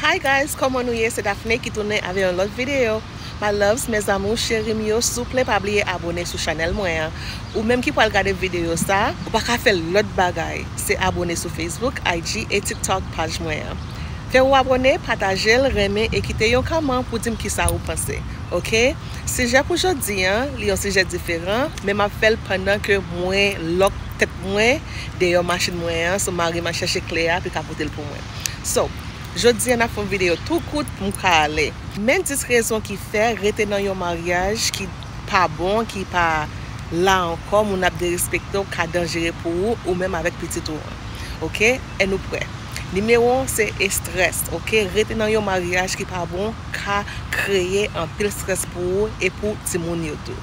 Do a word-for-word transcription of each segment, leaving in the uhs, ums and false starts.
Hi guys, kòman nou ye? Se Daphné ki tounen avè yon lòt videyo. My loves, mes amours, cheri m yo, souple pa bliye abòne sou chanèl mwen an. Ou menm ki pral gade videyo sa, ou pa ka fè lòt bagay. Se abòne sou Facebook, I G e TikTok paj mwen an. Fè ou abòne, pataje l, renmen e kite yon kòman pou di m kisa ou panse. Oke? Sijè pou jodi an, li yon sijè diferan, men m ap fè l pandan ke mwen lòk tèt mwen deyò machin mwen an, so mari m a chèche kle a pou l ka pote l pou mwen. So, jodi an n ap fè yon videyo tou kout pou m ka ale. Men dis rezon ki fè rete nan yon maryaj ki pa bon, ki pa la ankò, moun ap derespekte w, ka danjere pou ou, ou menm avèk pitit ou an. Oke? È nou prè. Nimewo en se estrès, oke? Rete nan yon maryaj ki pa bon ka kreye anpil estrès pou ou e pou timoun yo tou.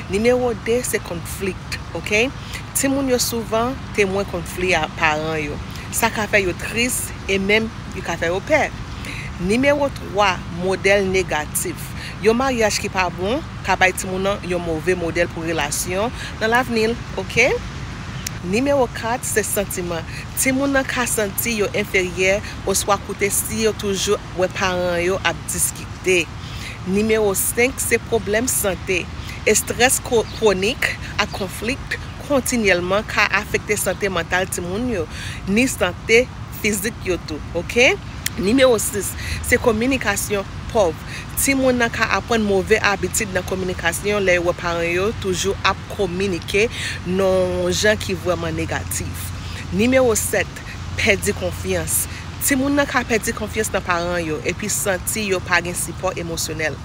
Nimewo de se konfli, oke? Timoun yo souvan temwen konfli a paran yo. Sa ka fè yo tris e menm yo ka fè yo pè. Nimewo twa, modèl negatif. Yon maryaj ki pa bon ka bay timoun nan yon move modèl pou relasyon nan lavni, oke? Nimewo kat se santiman. Timoun nan ka santi yo enferyè oswa koute si yo toujou wè paran yo ap diskite. Nimewo senk se pwoblèm sante. Estrès kwo-, kwonik ak konfli kontinyèlman ka afekte sante mantal timoun yo, ni sante fizik yo tou, oke? Nimewo sis se kominikasyon pòv. Timoun nan ka aprann move abitid nan kominikasyon lè yo wè paran yo toujou ap kominike nan yon jan ki vrèman negatif. Nimewo sèt, pèdi konfyans. Timoun nan ka pèdi konfyans nan paran yo epi santi yo pa gen sipò emosyonèl.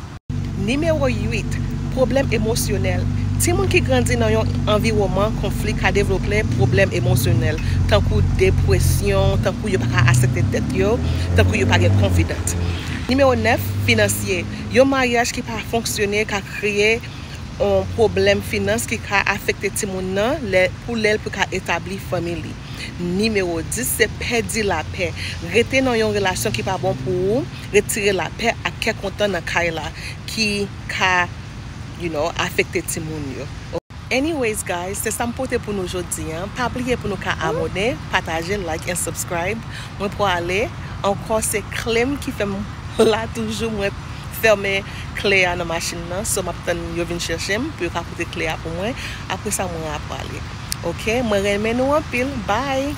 Nimewo uit, pwoblèm emosyonèl. Timoun ki grandi nan yon anviwònman konfli ka devlope pwoblèm emosyonèl, tankou depresyon, tankou yo pa ka aksepte tèt yo, tankou yo pa gen konfidans. Nimewo nèf, finansye. Yon maryaj ki pa fonksyone ka kreye yon pwoblèm finans ki ka afekte timoun nan lè, pou lè l pou ka etabli fanmi li. Nimewo dis se pèdi lapè. Rete nan yon relasyon ki pa bon pou ou retire lapè ak kè kontan nan kay la ki ka, you know, afekte timoun yo. Anyways guys, se sa m pote pou nou jodi an. Pa bliye pou nou ka abòne, pataje, like and subscribe. Mwen pwale ankò, se kle m ki fè m la toujou. Mwen fèmen kle a nan machin nan, so m ap tann yo vin chèche m pou yo ka pote kle a pou mwen. Apre sa mwen a pwale. Oke, mwen renmen nou anpil. Bye.